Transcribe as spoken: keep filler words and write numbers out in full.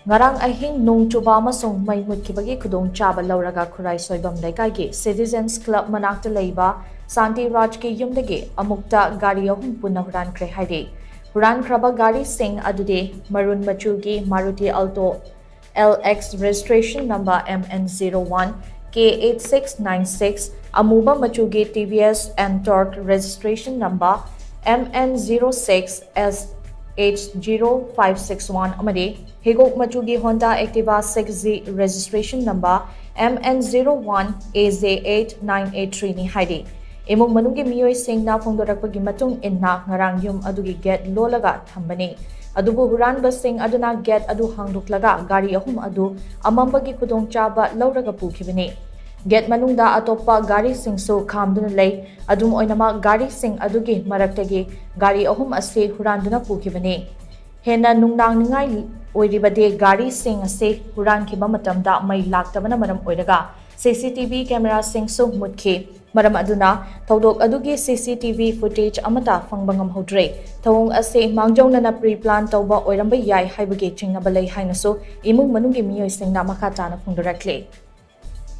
ꯉꯔꯥꯡ ꯑꯍꯤꯡ ꯅꯣꯡ ꯆꯨꯕ ꯑꯃꯁꯨꯡ ꯃꯩ ꯃꯨꯠꯈꯤꯕꯒꯤ ꯈꯨꯗꯣꯡꯆꯥꯕ ꯂꯧꯔꯒ ꯈꯨꯔꯥꯏ ꯁꯣꯏꯕꯝ ꯂꯩꯀꯥꯏꯒꯤ Citizens Club ꯃꯅꯥꯛꯇ ꯂꯩꯕ ꯁꯥꯟꯇꯤ ꯔꯥꯖꯀꯤ ꯌꯨꯝꯗꯒꯤ ꯑꯃꯨꯛꯇ ꯒꯥꯔꯤ ꯑꯍꯨꯝ ꯄꯨꯟꯅ ꯍꯨꯔꯥꯟꯈ꯭ꯔꯦ ꯍꯥꯏꯔꯤ꯫ ꯍꯨꯔꯥꯟꯈ꯭ꯔꯕ ꯒꯥꯔꯤꯁꯤꯡ ꯑꯗꯨꯗꯤ ꯃꯔꯨꯟ ꯃꯆꯨꯒꯤ Maruti Alto L X registration number M N zero one K eight six nine six, ꯑꯃꯨꯕ ꯃꯆꯨꯒꯤ T V S Ntorq registration number M N zero six S H zero five six one ꯑꯃꯗꯤ ꯍꯤꯒꯣꯛ ꯃꯆꯨꯒꯤ Honda Activa six Z registration number M N zero one A J eight nine eight three ꯅꯤ ꯍꯥꯏꯔꯤ꯫ ꯏꯃꯨꯡ ꯃꯅꯨꯡꯒꯤ ꯃꯤꯑꯣꯏꯁꯤꯡꯅ ꯐꯣꯡꯗꯣꯔꯛꯄꯒꯤ ꯃꯇꯨꯡ ꯏꯟꯅ ꯉꯔꯥꯡ ꯌꯨꯝ ꯑꯗꯨꯒꯤ gate ꯂꯣꯜꯂꯒ ꯊꯝꯕꯅꯤ꯫ ꯑꯗꯨꯕꯨ ꯍꯨꯔꯥꯟꯕꯁꯤꯡ ꯑꯗꯨꯅ gate ꯑꯗꯨ ꯍꯥꯡꯗꯣꯛꯂꯒ ꯒꯥꯔꯤ ꯑꯍꯨꯝ ꯑꯗꯨ ꯑꯃꯝꯕꯒꯤ ꯈꯨꯗꯣꯡꯆꯥꯕ ꯂꯧꯔꯒ ꯄꯨꯈꯤꯕꯅꯤ꯫ Gate ꯃꯅꯨꯡꯗ ꯑꯇꯣꯞꯄ ꯒꯥꯔꯤꯁꯤꯡꯁꯨ ꯈꯥꯝꯗꯨꯅ ꯂꯩ꯫ ꯑꯗꯨꯝ ꯑꯣꯏꯅꯃꯛ, ꯒꯥꯔꯤꯁꯤꯡ ꯑꯗꯨꯒꯤ ꯃꯔꯛꯇꯒꯤ ꯒꯥꯔꯤ ꯑꯍꯨꯝ ꯑꯁꯤ ꯍꯨꯔꯥꯟꯗꯨꯅ ꯄꯨꯈꯤꯕꯅꯤ꯫ ꯍꯦꯟꯅ ꯅꯨꯡꯅꯥꯡꯅꯤꯡꯉꯥꯏ ꯑꯣꯏꯔꯤꯕꯗꯤ, ꯒꯥꯔꯤꯁꯤꯡ ꯑꯁꯤ ꯍꯨꯔꯥꯟꯈꯤꯕ ꯃꯇꯝꯗ ꯃꯩ ꯂꯥꯛꯇꯕꯅ ꯃꯔꯝ ꯑꯣꯏꯔꯒ C C T V cameraꯁꯤꯡꯁꯨ ꯃꯨꯠꯈꯤ꯫ ꯃꯔꯝ ꯑꯗꯨꯅ ꯊꯧꯗꯣꯛ ꯑꯗꯨꯒꯤ C C T V footage ꯑꯃꯠꯇ ꯐꯪꯕ ꯉꯝꯍꯧꯗ꯭ꯔꯦ꯫ ꯊꯧꯑꯣꯡ ꯑꯁꯤ ꯃꯥꯡꯖꯧꯅꯅ pre plan ꯇꯧꯕ ꯑꯣꯏꯔꯝꯕ ꯌꯥꯏ ꯍꯥꯏꯕꯒꯤ ꯆꯤꯡꯅꯕ ꯂꯩ ꯍꯥꯏꯅꯁꯨ ꯏꯃꯨꯡ ꯃꯅꯨꯡꯒꯤ ꯃꯤꯑꯣꯏꯁꯤꯡꯅ ꯃꯈꯥ ꯇꯥꯅ ꯐꯣꯡꯗꯣꯔꯛꯂꯤ꯫